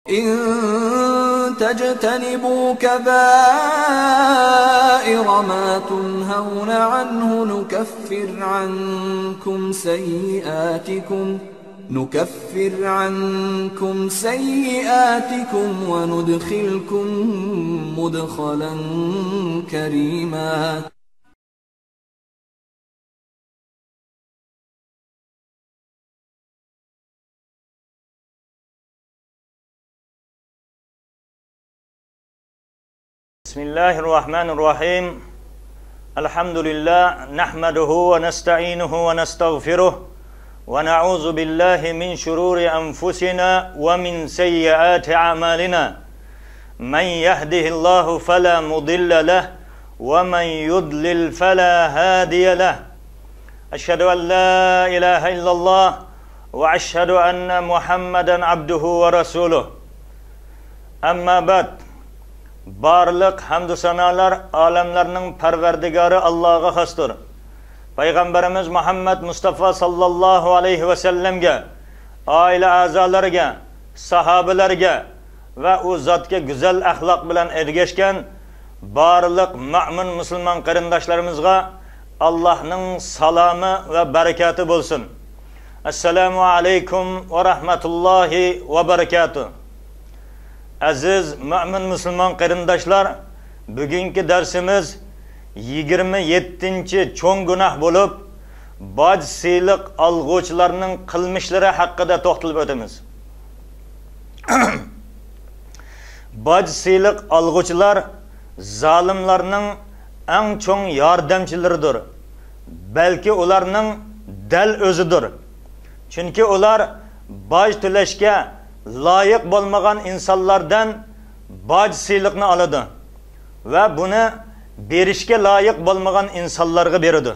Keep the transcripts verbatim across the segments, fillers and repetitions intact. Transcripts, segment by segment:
إن تجتنبوا كبائر ما تنهون عنه نكفر عنكم سيئاتكم، نكفر عنكم سيئاتكم وندخلكم مدخلا كريما. بسم الله الرحمن الرحيم. الحمد لله، نحمده ونستعينه ونستغفره، ونعوذ بالله من شرور أنفسنا ومن سيئات أعمالنا. من يهده الله فلا مضل له، ومن يضلل فلا هادي له. أشهد أن لا إله إلا الله، وأشهد أن محمدا عبده ورسوله. أما بعد. بارلىق ھەمدۇ سانالار ئالەملەرنىڭ پەرۋەردىگارى ئاللاغا خاستۇر. پەيغەمبىرىمىز مۇھەممەد مۇستافا ساللاللاھۇ ئەلەيھى ۋەسەللەمگە، ئائىلە ئەزالىرىگە، ساھابىلەرگە ۋە ئۇ زاتقا گۈزەل ئەخلاق بىلەن ئەگەشكەن بارلىق مۆمىن مۇسۇلمان قېرىنداشلىرىمىزغا ئاللاھنىڭ سالامى ۋە بەرىكاتى بولسۇن. ئەسسالامۇ ئەلەيكۇم ۋە رەھمەتۇللاھى ۋە بەرىكاتۇھ. ئەزىز مۆمىن مۇسۇلمان قېرىنداشلار، بۈگۈنكى دەرسىمىز يىگىرمە يەتتىنچى چوڭ گۇناھ بولۇپ، باج سېلىق ئالغۇچىلارنىڭ قىلمىشلىرى ھەققىدە توختىلىپ ئۆتىمىز. باج سېلىق ئالغۇچىلار زالىملارنىڭ ئەڭ چوڭ ياردەمچىلىرىدۇر، بەلكى ئۇلارنىڭ دەل ئۆزىدۇر. چۈنكى ئۇلار باج تۆلەشكە لايىق بولمىغان ئىنسانلاردىن باج سېلىقنى ئالىدۇ ۋە بۇنى بېرىشكە لايىق بولمىغان ئىنسانلارغا بېرىدۇ.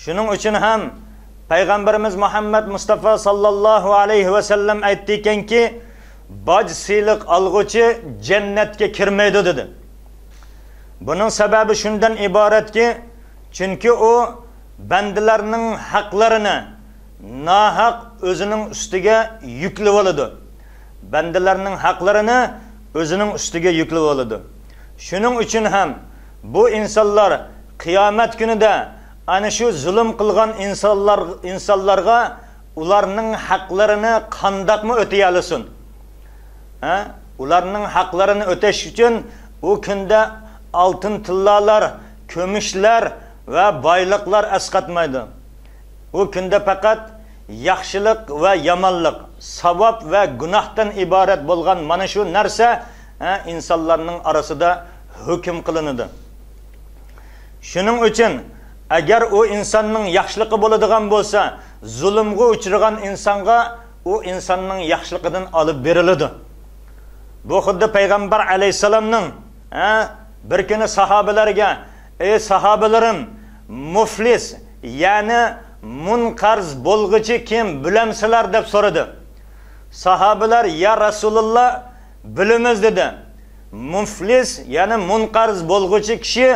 شۇنىڭ ئۈچۈن ھەم پەيغەمبىرىمىز مۇھەممەد مۇستافا ساللاللاھۇ ئەلەيھى ۋەسەللەم ئېيتتىكەنكى، باج سېلىق ئالغۇچى جەننەتكە كىرمەيدۇ، دېدى. بۇنىڭ سەۋەبى شۇندىن ئىبارەتكى، چۈنكى ئۇ بەندىلەرنىڭ ھەقلىرىنى ناھەق ئۆزىنىڭ ئۈستىگە يۈكلىۋالىدۇ. بەندىلەرنىڭ ھەقلىرىنى ئۆزىنىڭ ئۈستىگە يۈكلىۋالىدۇ. شۇنىڭ ئۈچۈن ھەم بۇ ئىنسانلار قىيامەت كۈنىدە ئەنە شۇ زۇلۇم قىلغان ئىنسانلار، ئىنسانلارغا ئۇلارنىڭ ھەقلىرىنى قانداقمۇ ئۆتىيەلىسۇن؟ ھە؟ ئۇلارنىڭ ھەقلىرىنى ئۆتەش ئۈچۈن ئۇ كۈندە ئالتۇن تىللالار، كۈمۈشلەر ۋە بايلىقلار ئەسقاتمايدۇ. ئۇ كۈندە پەقەت ياخشىلىق ۋە يامانلىق، ساۋاب ۋە گۇناھتىن ئىبارەت بولغان مانا شۇ نەرسە، ھە، ئىنسانلارنىڭ ئارىسىدا ھۆكۈم قىلىنىدۇ. شۇنىڭ ئۈچۈن، ئەگەر ئۇ ئىنساننىڭ ياخشىلىقى بولىدىغان بولسا، زۇلۇمغا ئۇچرىغان ئىنسانغا ئۇ ئىنساننىڭ ياخشىلىقىدىن ئالىپ بېرىلىدۇ. بۇ خۇددى پەيغەمبەر ئەلەيھىسسالامنىڭ، ھە، بىر كۈنى ساھابىلەرگە، «ئەي ساھابىلىرىم، مۇفلىس، يەنى مۇنقەرز بولغۇچى كىم، بىلەمسىلەر؟» دەپ سورىدى. ساھابىلەر، «يا رەسۇلاللا، بىلىمىز» دېدى. «مۇفلىس، يەنى مۇنقەرز بولغۇچى كىشى،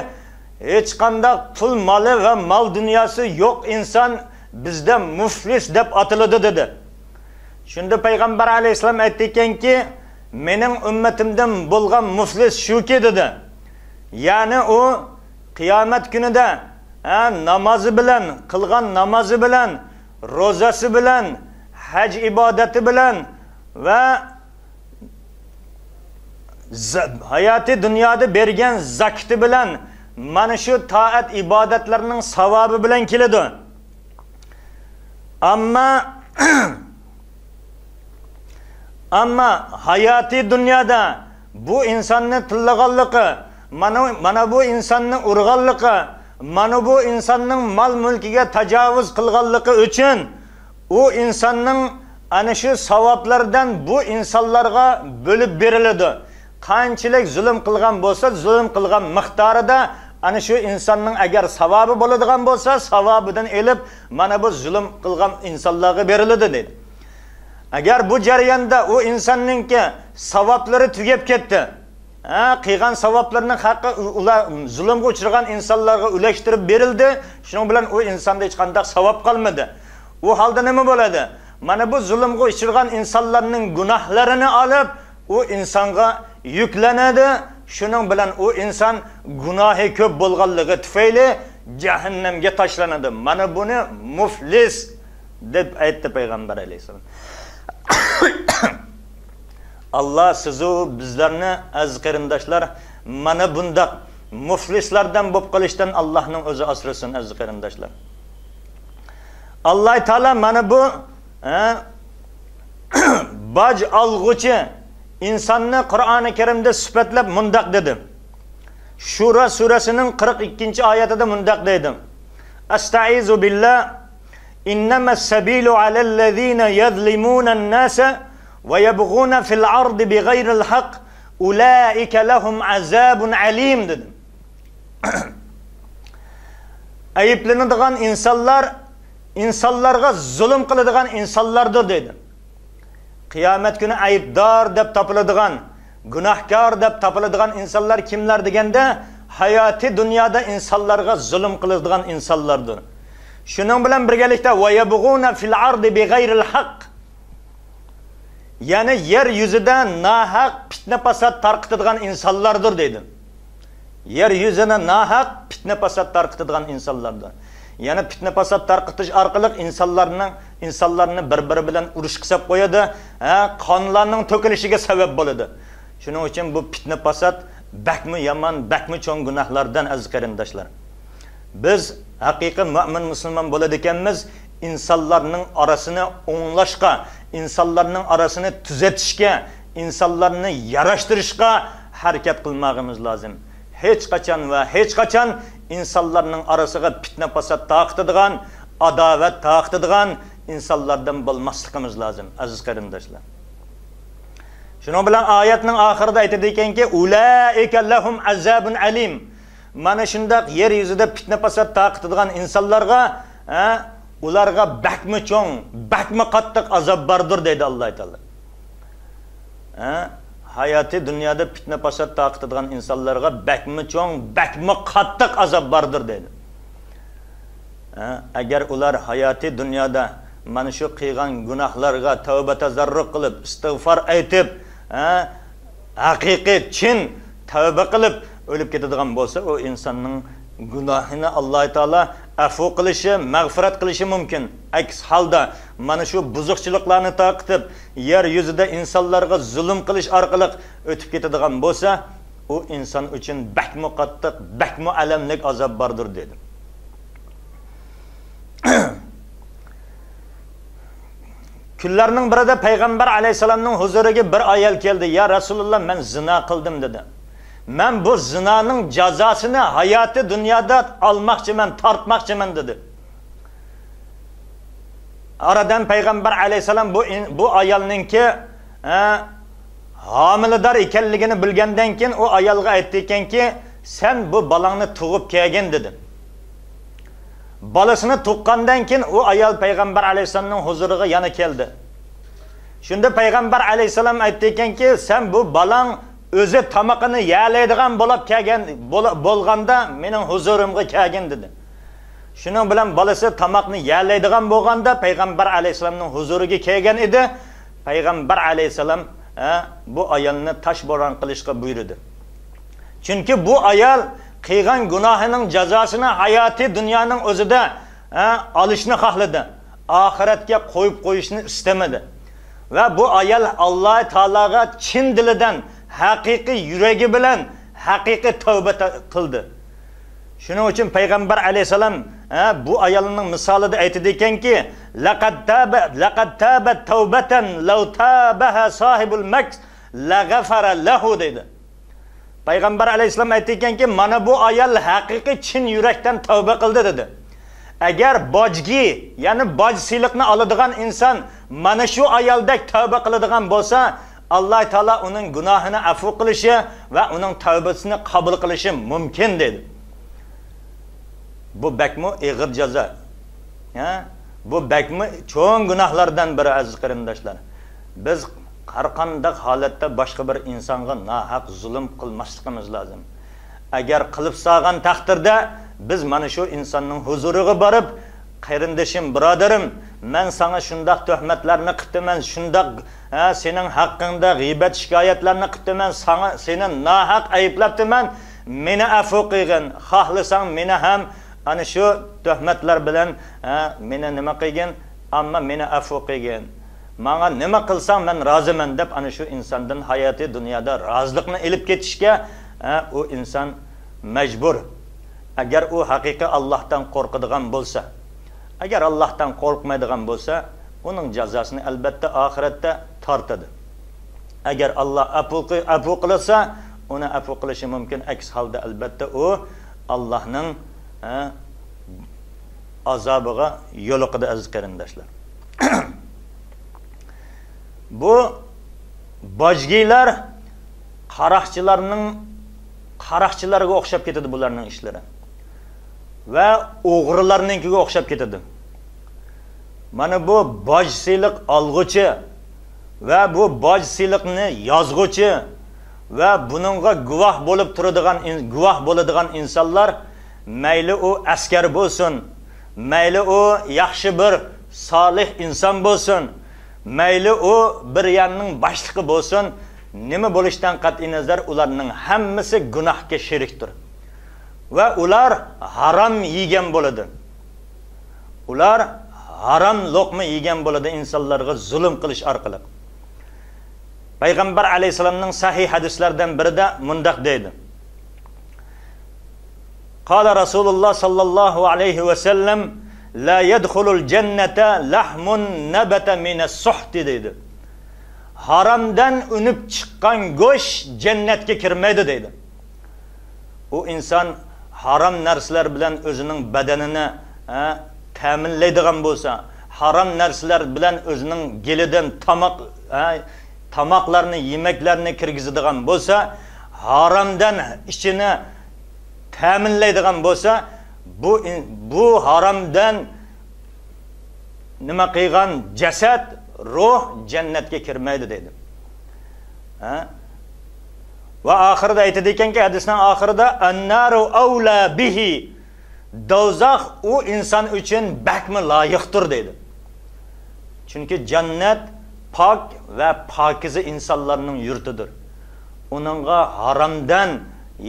ھېچقانداق پۇل مالى ۋە مال دۇنياسى يوق ئىنسان بىزدە مۇفلىس دەپ ئاتىلىدۇ» دېدى. شۇندا پەيغەمبەر ئەلەيھىسسالام ئېيتتىكەنكى، «مېنىڭ ئۈممىتىمدىن بولغان مۇفلىس شۇكى» دېدى. يەنى ئۇ قىيامەت كۈنىدە، ھە، نامازى بىلەن، قىلغان نامازى بىلەن، روزاسى بىلەن، ھەج ئىبادىتى بىلەن ۋە زە-، ھاياتىي دۇنيادا بەرگەن زاكىتى بىلەن، مانا شۇ تائەت ئىبادەتلەرنىڭ ساۋابى بىلەن كېلىدۇ. ئەمما، ئەمما ھاياتىي دۇنيادا بۇ ئىنساننى تىللىغانلىقى، مانا، مانا بۇ ئىنساننى ئۇرغانلىقى، مانا بۇ ئىنساننىڭ مال-مۈلكىگە تاجاۋۇز قىلغانلىقى ئۈچۈن، ئۇ ئىنساننىڭ ئەنە شۇ ساۋابلىرىدىن بۇ ئىنسانلارغا بۆلۈپ بېرىلىدۇ. قانچىلىك زۇلۇم قىلغان بولسا، زۇلۇم قىلغان مىقدارىدا ئەنە شۇ ئىنساننىڭ ئەگەر ساۋابى بولىدىغان بولسا، ساۋابىدىن ئېلىپ، مانا بۇ زۇلۇم قىلغان ئىنسانلارغا بېرىلىدۇ، دېدى. ئەگەر بۇ جەرياندا ئۇ ئىنساننىڭكى ساۋابلىرى تۈگەپ كەتتى، ھە، قىلغان ساۋابلىرىنىڭ ھەققى ئۇ-، ئۇلار زۇلۇمغا ئۇچرىغان ئىنسانلارغا ئۈلەشتۈرۈپ بېرىلدى، شۇنىڭ بىلەن ئۇ ئىنساندا ھېچقانداق ساۋاب قالمىدى. ئۇ ھالدا نېمە بولىدۇ؟ مانا بۇ زۇلۇمغا ئۇچرىغان ئىنسانلارنىڭ گۇناھلىرىنى ئالىپ، ئۇ ئىنسانغا يۈكلىنىدۇ. شۇنىڭ بىلەن ئۇ ئىنسان گۇناھى كۆپ بولغانلىقى تۈپەيلى جەھەننەمگە تاشلىنىدۇ. مانا بۇنى مۇفلىس دەپ ئېيتتى پەيغەمبەر ئەلەيھىسسالام. ئاللا سىزۇ بىزلەرنى، ئەزىز قېرىنداشلار، مانا بۇنداق مۇفلىسلاردىن بولۇپ قېلىشتىن ئاللانىڭ ئۆزى ئاسرىسۇن، ئەزىز قېرىنداشلار. ئاللا تائالا مانا بۇ، ھە، باج ئالغۇچى ئىنساننى قۇرئانى كەرىمدە سۈپەتلەپ مۇنداق دېدى. شۇرا سۈرەسىنىڭ قىرىق ئىككىنچى ئايەتىدە مۇنداق دەيدۇ. ئەستەئىزۇ بىللا. ئىننەمەس سەبىلۇ ئەلەللەزىنە يەزلىمۇنەن ناسە ۋە يەبغۇنە فىل ئەردى بىغەيرىل ھەق ئۇلائىكە لەھۇم ئەزابۇن ئەلىم دېدى. ئەيىبلىنىدىغان ئىنسانلار ئىنسانلارغا زۇلۇم قىلىدىغان ئىنسانلاردۇر دەيدۇ. قىيامەت كۈنى ئەيىبدار دەپ تاپىلىدىغان، گۇناھكار دەپ تاپىلىدىغان ئىنسانلار كىملەر دېگەندە، ھاياتى دۇنيادا ئىنسانلارغا زۇلۇم قىلىدىغان ئىنسانلاردۇر. شۇنىڭ بىلەن بىرگىلىكتە، ۋە يەبغۇنە فىل ئەردى بىغەيرىل ھەق. يەنى يەر يۈزىدە ناھەق پىتنە پاسات تارقىتىدىغان ئىنسانلاردۇر دەيدۇ. يەر يۈزىنى ناھەق پىتنە پاسات تارقىتىدىغان ئىنسانلاردۇر. يەنى پىتنە پاسات تارقىتىش ئارقىلىق ئىنسانلارنىڭ، ئىنسانلارنى بىر-بىرى بىلەن ئۇرۇشقا سەپ قويىدۇ، ھە، قانلارنىڭ تۆكۈلۈشىگە سەۋەب بولىدۇ. شۇنىڭ ئۈچۈن بۇ پىتنە پاسات بەكمۇ يامان، بەكمۇ چوڭ گۇناھلاردىن، ئەزىز قېرىنداشلار. بىز ھەقىقىي مۆمىن مۇسۇلمان بولىدىكەنمىز، ئىنسانلارنىڭ ئارىسىنى ئوڭلاشقا، ئىنسانلارنىڭ ئارىسىنى تۈزەتىشكە، ئىنسانلارنى ياراشتۇرۇشقا ھەرىكەت قىلماغىمىز لازىم. ھېچقاچان ۋە ھېچقاچان ئىنسانلارنىڭ ئارىسىغا پىتنە پاسات تارقىتىدىغان، ئاداۋەت تارقىتىدىغان ئىنسانلاردىن بولماسلىقىمىز لازىم، ئەزىز قېرىنداشلار. شۇنىڭ بىلەن ئايەتنىڭ ئاخىرىدا ئېيتىدىكەنكى، ئۇلائىكە لەھۇم ئەزابۇن ئەلىم. مانا شۇنداق يەر يۈزىدە پىتنە پاسات تارقىتىدىغان ئىنسانلارغا، ھە، ئۇلارغا بەكمۇ چوڭ، بەكمۇ قاتتىق ئازاب باردۇر دەيدۇ ئاللا تائالا. ھە، ھاياتى دۇنيادا پىتنە پاسات تارقىتىدىغان ئىنسانلارغا بەكمۇ چوڭ، بەكمۇ قاتتىق ئازاب باردۇر دەيدۇ. ھە، ئەگەر ئۇلار ھاياتى دۇنيادا مانا شۇ قىلغان گۇناھلارغا تەۋبە تازاررۇق قىلىپ، ئىستىغفار ئېيتىپ، ھە، ھەقىقىي چىن تەۋبە قىلىپ ئۆلۈپ كېتىدىغان بولسا، ئۇ ئىنساننىڭ گۇناھىنى ئاللا تائالا ئەفۇ قىلىشى، مەغپىرەت قىلىشى مۇمكىن. ئەكس ھالدا، مانا شۇ بۇزۇقچىلىقلارنى تارقىتىپ، يەر يۈزىدە ئىنسانلارغا زۇلۇم قىلىش ئارقىلىق ئۆتۈپ كېتىدىغان بولسا، ئۇ ئىنسان ئۈچۈن بەكمۇ قاتتىق، بەكمۇ ئەلەملىك ئازاب باردۇر، دېدى. كۈنلەرنىڭ بىرىدە پەيغەمبەر ئەلەيھىسسالامنىڭ ھۇزۇرىغا بىر ئايال كەلدى، يا رەسۇلاللا، مەن زىنا قىلدىم، دېدى. مەن بۇ زىنانىڭ جازاسىنى ھاياتى دۇنيادا ئالماقچىمەن، تارتماقچىمەن، دېدى. ئارىدىن پەيغەمبەر ئەلەيھىسسالام بۇ ئىن-، بۇ ئايالنىڭكى، ئە، ھامىلىدار ئىكەنلىكىنى بىلگەندىن كېيىن، ئۇ ئايالغا ئېيتتىكەنكى، سەن بۇ بالاڭنى تۇغۇپ كەلگىن، دېدى. بالىسىنى تۇغقاندىن كېيىن، ئۇ ئايال پەيغەمبەر ئەلەيھىسسالامنىڭ ھۇزۇرىغا يەنە كەلدى. شۇندا پەيغەمبەر ئەلەيھىسسالام ئېيتتىكەنكى، سەن بۇ بالاڭ ئۆزى تامىقىنى يەلەيدىغان بولۇپ كەلگەن، بولا-، بولغاندا مېنىڭ ھۇزۇرۇمغا كەلگىن، دېدى. شۇنىڭ بىلەن بالىسى تاماقنى يەلەيدىغان بولغاندا، پەيغەمبەر ئەلەيھىسسالامنىڭ ھۇزۇرىغا كەلگەن ئىدى. پەيغەمبەر ئەلەيھىسسالام، ھە، بۇ ئايالنى تاشبوران قىلىشقا بۇيرۇدى. چۈنكى بۇ ئايال قىلغان گۇناھىنىڭ جازاسىنى ھاياتىي دۇنيانىڭ ئۆزىدە، ھە، ئالىشنى خالىدى. ئاخىرەتكە قويۇپ قويۇشنى ئىستىمىدى. ۋە بۇ ئايال ئاللا تائالاغا چىن دىلىدىن، ھەقىقىي يۈرىكى بىلەن ھەقىقىي تەۋبە تا-، قىلدى. شۇنىڭ ئۈچۈن پەيغەمبەر ئەلەيھىسسالام، ھە، بۇ ئايالنىڭ مىسالىدا ئېيتىدىكەنكى، لەقەد تابە، لەقەد تابەت تەۋبەتەن لەۋ تابەھا ساھىبۇل مەكس لەغەفەرە لەھۇ دەيدۇ. پەيغەمبەر ئەلەيھىسسالام ئېيتىدىكەنكى، مانا بۇ ئايال ھەقىقىي چىن يۈرەكتىن تەۋبە قىلدى، دېدى. ئەگەر باجگى، يەنى باج سېلىقنى ئالىدىغان ئىنسان مانا شۇ ئايالدەك تەۋبە قىلىدىغان بولسا، ئاللا تائالا ئۇنىڭ گۇناھىنى ئەپۇ قىلىشى ۋە ئۇنىڭ تەۋبىسىنى قوبۇل قىلىشى مۇمكىن، دېدى. بۇ بەكمۇ ئېغىر جازا. ھە؟ بۇ بەكمۇ چوڭ گۇناھلاردىن بىرى، ئەزىز قېرىنداشلار. بىز ھەرقانداق ھالەتتە باشقا بىر ئىنسانغا ناھەق زۇلۇم قىلماسلىقىمىز لازىم. ئەگەر قىلىپ سالغان تەقدىردە، بىز مانا شۇ ئىنساننىڭ ھۇزۇرىغا بېرىپ، قېرىندىشىم، بۇرادىرىم، مەن ساڭا شۇنداق تۆھمەتلەرنى قىپتىمەن، شۇنداق، ھە، سېنىڭ ھەققىڭدە غىيبەت شىكايەتلەرنى قىپتىمەن، ساڭا، سېنى ناھەق ئەيىبلەپتىمەن، مېنى ئەپۇ قىلغىن، خاھلىساڭ مېنى ھەم ئەنە شۇ تۆھمەتلەر بىلەن، ھە، مېنى نېمە قىلغىن، ئەمما مېنى ئەپۇ قىلغىن. ماڭا نېمە قىلساڭ مەن رازىمەن دەپ ئەنە شۇ ئىنساندىن ھاياتى دۇنيادا رازىلىقنى ئېلىپ كېتىشكە، ھە، ئۇ ئىنسان مەجبۇر. ئەگەر ئۇ ھەقىقىي ئاللاھتىن قورقىدىغان بولسا، ئەگەر ئاللاھتىن قورقمايدىغان بولسا، ئۇنىڭ جازاسىنى ئەلبەتتە ئاخىرەتتە تارتىدۇ. ئەگەر ئاللاھ ئەپۇ قى-، ئەپۇ قىلسا، ئۇنى ئەپۇ قىلىشى مۇمكىن، ئەكس ھالدا ئەلبەتتە ئۇ ئاللاھنىڭ، ھە، ئازابىغا يولۇقىدۇ، ئەزىز قېرىنداشلار. بۇ باجگىلار قاراقچىلارنىڭ، قاراقچىلارغا ئوخشاپ كېتىدۇ بۇلارنىڭ ئىشلىرى. ۋە ئوغرىلارنىڭكىگە ئوخشاپ كېتىدۇ. مانا بۇ باج سېلىق ئالغۇچى ۋە بۇ باج سېلىقنى يازغۇچى ۋە بۇنىڭغا گۇۋاھ بولۇپ تۇرىدىغان ئىن-، گۇۋاھ بولىدىغان ئىنسانلار، مەيلى ئۇ ئەسكەر بولسۇن، مەيلى ئۇ ياخشى بىر سالىھ ئىنسان بولسۇن، مەيلى ئۇ بىر يەرنىڭ باشلىقى بولسۇن، نېمە بولۇشتىن قەتئىينەزەر، ئۇلارنىڭ ھەممىسى گۇناھكە شېرىكتۇر. ۋە ئۇلار ھارام يېگەن بولىدۇ. ئۇلار ھارام لوقما يېگەن بولىدۇ، ئىنسانلارغا زۇلۇم قىلىش ئارقىلىق. پەيغەمبەر ئەلەيھىسسالامنىڭ سەھىھ ھەدىسلەردىن بىرىدە مۇنداق دەيدۇ. قال رسول الله صلى الله عليه وسلم، لا يدخل الجنة لحم نبت من السحت دەيدۇ. ھارامدىن ئۈنۈپ چىققان گۆش جەننەتكە كىرمەيدۇ دەيدۇ. ئۇ ئىنسان ھارام نەرسىلەر بىلەن ئۆزىنىڭ بەدىنىنى، ھە، تەمىنلەيدىغان بولسا، ھارام نەرسىلەر بىلەن ئۆزىنىڭ گېلىدىن تاماق، ھە، تاماقلارنى، يېمەكلەرنى كىرگۈزىدىغان بولسا، ھارامدىن ئىچىنى تەمىنلەيدىغان بولسا، بۇ ئىن-، بۇ ھارامدىن نېمە قىلغان جەسەت، روھ جەننەتكە كىرمەيدۇ دەيدۇ. ھە؟ ۋە ئاخىرىدا ئېيتىدىكەنكى، ھەدىسنىڭ ئاخىرىدا، ئەننارۇ ئەۋلا بىھى، دوزاخ ئۇ ئىنسان ئۈچۈن بەكمۇ لايىقتۇر دەيدۇ. چۈنكى جەننەت پاك ۋە پاكىزە ئىنسانلارنىڭ يۇرتىدۇر. ئۇنىڭغا ھارامدىن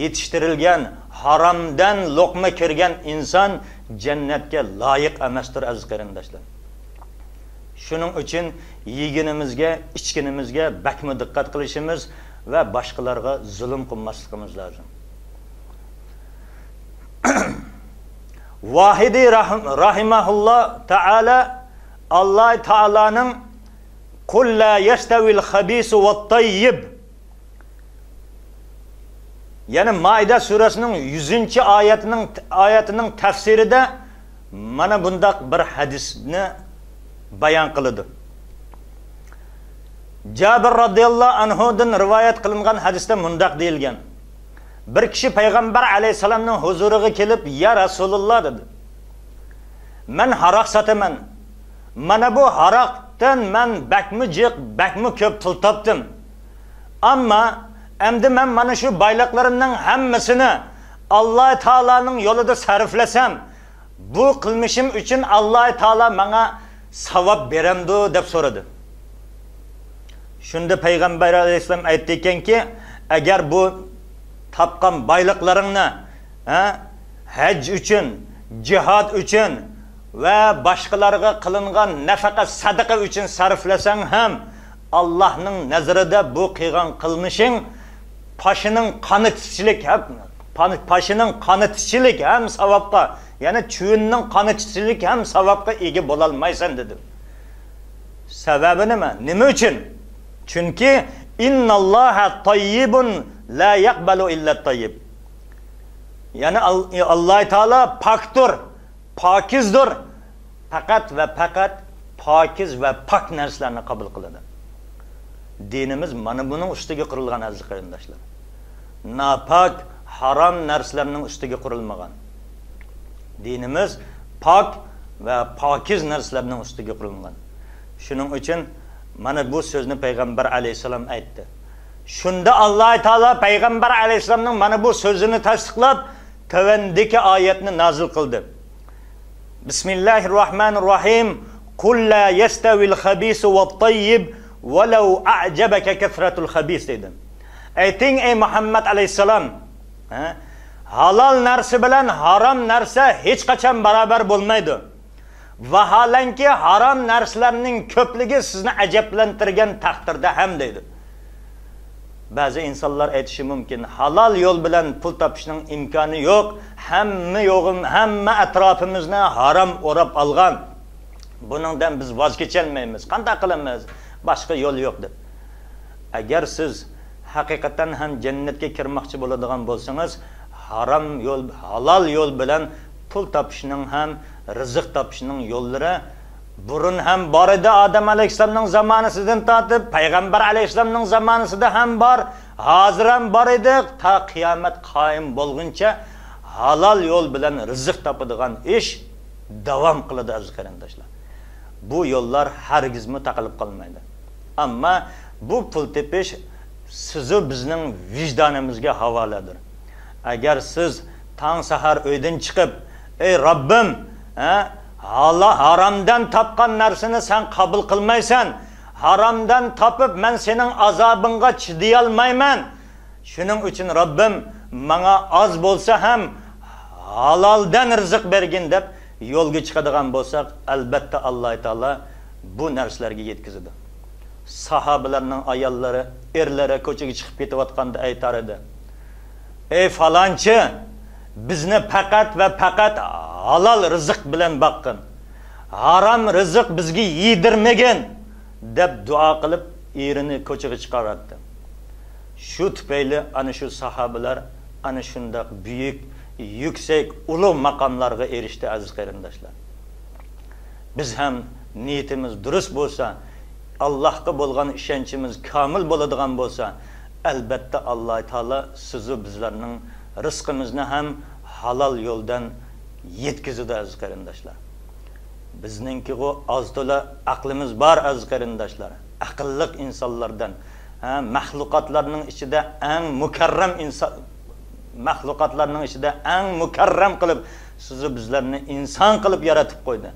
يېتىشتۈرۈلگەن، ھارامدىن لوقما كىرگەن ئىنسان جەننەتكە لايىق ئەمەستۇر، ئەزىز قېرىنداشلار. شۇنىڭ ئۈچۈن يېگىنىمىزگە، ئىچكىنىمىزگە بەكمۇ دىققەت قىلىشىمىز ۋە باشقىلارغا زۇلۇم قىلماسلىقىمىز لازىم. ۋاھىدى راھىم-، راھىمەھۇللا تائالا، ئاللاھ تائالانىڭ «قۇل لا يەستەۋىل خەبىسۇ ۋەت تەييىب» يەنى مائىدە سۈرەسىنىڭ يۈزىنچى ئايەتنىڭ، ئايەتىنىڭ تەپسىرىدە مانا بۇنداق بىر ھەدىسنى بايان قىلىدۇ. جابىر رازىياللاھۇ ئەنھۇدىن رىۋايەت قىلىنغان ھەدىستە مۇنداق دېيىلگەن: بىر كىشى پەيغەمبەر ئەلەيھىسسالامنىڭ ھۇزۇرىغا كېلىپ، يا رەسۇلۇللا، دېدى، مەن ھاراق ساتىمەن. مانا بۇ ھاراقتىن مەن بەكمۇ جىق، بەكمۇ كۆپ پۇل تاپتىم. ئەمما ئەمدى مەن مانا شۇ بايلىقلىرىمنىڭ ھەممىسىنى ئاللاھ تائالانىڭ يولىدا سەرپلىسەم، بۇ قىلمىشىم ئۈچۈن ئاللاھ تائالا ماڭا ساۋاب بېرەمدۇ؟ دەپ سورىدى. شۇندا پەيغەمبەر ئەلەيھىسسالام ئېيتتىكەنكى، ئەگەر بۇ تاپقان بايلىقلىرىڭنى، ھە، ھەج ئۈچۈن، جىھاد ئۈچۈن ۋە باشقىلارغا قىلىنغان نەپەقە، سەدىقە ئۈچۈن سەرپلىسەڭ ھەم، ئاللاھنىڭ نەزىرىدە بۇ قىلغان قىلمىشىڭ پاشىنىڭ قانى تىتىشلىك ھەم، پاشىنىڭ قانى تىتىشلىك ھەم ساۋابقا، يەنى چىۋىننىڭ قانى تىتىشلىك ھەم ساۋابقا ئىگە بولالمايسەن، دېدىم. سەۋەبى نېمە؟ نېمە ئۈچۈن؟ چۈنكى، «ئىنناللاھە تەييىبۇن لا يەقبەلۇ ئىللەت تەييىب». يەنى ئال-، ئاللاھ تائالا پاكتۇر، پاكىزدۇر. پەقەت ۋە پەقەت پاكىز ۋە پاك نەرسىلەرنى قوبۇل قىلىدۇ. دىنىمىز مانا بۇنىڭ ئۈستىگە قۇرۇلغان، ئەزىز قېرىنداشلار. ناپاك، ھارام نەرسىلەرنىڭ ئۈستىگە قۇرۇلمىغان. دىنىمىز پاك ۋە پاكىز نەرسىلەرنىڭ ئۈستىگە قۇرۇلغان. شۇنىڭ ئۈچۈن مانا بۇ سۆزنى پەيغەمبەر ئەلەيھىسسالام ئېيتتى. شۇندا ئاللاھ تائالا پەيغەمبەر ئەلەيھىسسالامنىڭ مانا بۇ سۆزىنى تەستىقلاپ، تۆۋەندىكى ئايەتنى نازىل قىلدى. بىسمىللاھىررەھمانىررەھىم. قۇل لا يەستەۋىل خەبىسۇ ۋەت تەييىب ۋەلەۋ ئەجەبەكە كەسرەتۇل خەبىس دەيدۇ. ئېيتىڭ، ئەي مۇھەممەد ئەلەيھىسسالام، ھە؟ ھالال نەرسە بىلەن ھارام نەرسە ھېچقاچان باراۋەر بولمايدۇ. ۋاھالەنكى، ھارام نەرسىلەرنىڭ كۆپلۈكى سىزنى ئەجەبلەندۈرگەن تەقدىردە ھەم دەيدۇ. بەزى ئىنسانلار ئېيتىشى مۇمكىن، ھالال يول بىلەن پۇل تاپىشنىڭ ئىمكانى يوق، ھەممە يوغىم-، ھەممە ئەتراپىمىزنى ھارام ئوراپ ئالغان، بۇنىڭدىن بىز ۋاز كېچەلمەيمىز، قانداق قىلىمىز، باشقا يول يوق دەپ. ئەگەر سىز ھەقىقەتەن ھەم جەننەتكە كىرمەكچى بولىدىغان بولسىڭىز، ھارام يول، ھالال يول بىلەن پۇل تاپىشنىڭ ھەم رىزىق تاپىشنىڭ يوللىرى بۇرۇن ھەم بار ئىدى، ئادەم ئەلەيھىسسالامنىڭ زامانىسىدىن تارتىپ، پەيغەمبەر ئەلەيھىسسالامنىڭ زامانىسىدا ھەم بار، ھازىر ھەم بار ئىدى، تا قىيامەت قايىم بولغۇنچە ھالال يول بىلەن رىزىق تاپىدىغان ئىش داۋام قىلىدۇ، ئەزىز قېرىنداشلار. بۇ يوللار ھەرگىزمۇ تاقىلىپ قالمايدۇ. ئەمما بۇ پۇل تېپىش سىزۇ بىزنىڭ ۋىجدانىمىزغا ھاۋالىدۇر. ئەگەر سىز تاڭ سەھەر ئۆيدىن چىقىپ، ئەي رەببىم، ھە، ھالا-، ھارامدىن تاپقان نەرسىنى سەن قوبۇل قىلمايسەن، ھارامدىن تاپىپ مەن سېنىڭ ئازابىڭغا چىدىيالمايمەن، شۇنىڭ ئۈچۈن رەببىم ماڭا ئاز بولسا ھەم ھالالدىن رىزىق بەرگىن دەپ يولغا چىقىدىغان بولساق، ئەلبەتتە ئاللاھ تائالا بۇ نەرسىلەرگە يەتكۈزىدۇ. ساھابىلەرنىڭ ئاياللىرى، ئېرلىرى كوچىغا چىقىپ كېتىۋاتقاندا ئېيتار ئىدى، ئەي فالانچى، بىزنى پەقەت ۋە پەقەت ھالال رىزىق بىلەن باققىن، ھارام رىزىق بىزگە يېدىرمىگىن دەپ دۇئا قىلىپ ئېرىنى كوچىغا چىقىراتتى. شۇ تۈپەيلى ئەنە شۇ ساھابىلەر ئەنە شۇنداق بۈيۈك، يۈكسەك، ئۇلۇغ ماقاملارغا ئېرىشتى، ئەزىز قېرىنداشلار. بىز ھەم نىيىتىمىز دۇرۇس بولسا، ئاللاھقا بولغان ئىشەنچىمىز كامىل بولىدىغان بولسا، ئەلبەتتە ئاللاھ تائالا سىزۇ بىزلەرنىڭ رىزقىمىزنى ھەم ھالال يولدىن يەتكۈزىدۇ، ئەزىز قېرىنداشلار. بىزنىڭكىغۇ ئاز تولا ئەقلىمىز بار، ئەزىز قېرىنداشلار. ئەقىللىق ئىنسانلاردىن، ھە، مەخلۇقاتلارنىڭ ئىچىدە ئەڭ مۇكەررەم ئىنسان، مەخلۇقاتلارنىڭ ئىچىدە ئەڭ مۇكەررەم قىلىپ، سىزۇ بىزلەرنى ئىنسان قىلىپ يارىتىپ قويدى.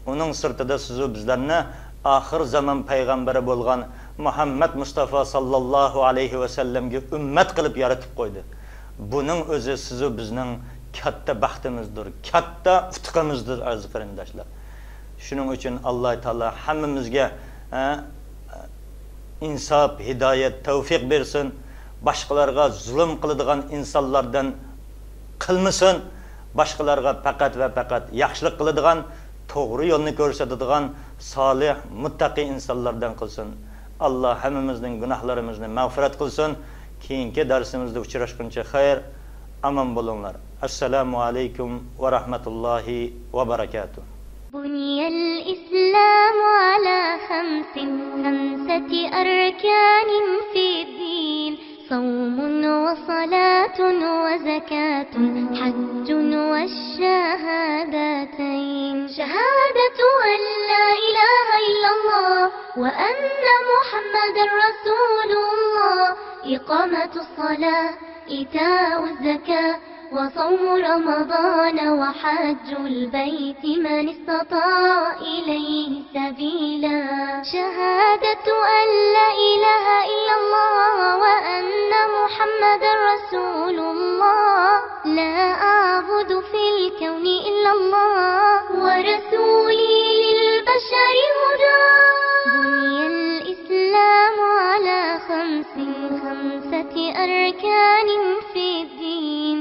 ئۇنىڭ سىرتىدا سىزۇ بىزلەرنى ئاخىر زامان پەيغەمبىرى بولغان مۇھەممەد مۇستافا ساللاللاھۇ ئەلەيھى ۋەسەللەمگە ئۈممەت قىلىپ يارىتىپ قويدى. بۇنىڭ ئۆزى سىزۇ بىزنىڭ كاتتا بەختىمىزدۇر، كاتتا ئۇتۇقىمىزدۇر، ئەزىز قېرىنداشلار. شۇنىڭ ئۈچۈن ئاللاھ تائالا ھەممىمىزگە، ئە، ئىنساپ، ھىدايەت، تەۋفىق بەرسۇن. باشقىلارغا زۇلۇم قىلىدىغان ئىنسانلاردىن قىلمىسۇن. باشقىلارغا پەقەت ۋە پەقەت ياخشىلىق قىلىدىغان، توغرا يولنى كۆرسىتىدىغان سالىھ، مۇتتەقىي ئىنسانلاردىن قىلسۇن. ئاللاھ ھەممىمىزنىڭ گۇناھلىرىمىزنى مەغپىرەت قىلسۇن. كېيىنكى دەرسىمىزدە ئۇچراشقىنچە خەير، ئامان بولۇڭلار. ئەسسالامۇ ئەلەيكۇم ۋە رەھمەتۇللاھى ۋە بەرەكاتۇھ. بني الإسلام على خمس، خمسة أركان في الدين، صوم وصلاة وزكاة، حج والشهادتين. شهادة أن لا إله إلا الله وأن محمدا رسول الله، إقامة الصلاة، إيتاء الزكاة، وصوم رمضان وحج البيت من استطاع إليه سبيلا. شهادة أن لا إله إلا الله وأن محمدا رسول الله. لا أعبد في الكون إلا الله ورسولي للبشر هدى. بني الإسلام على خمس، خمسة أركان في الدين.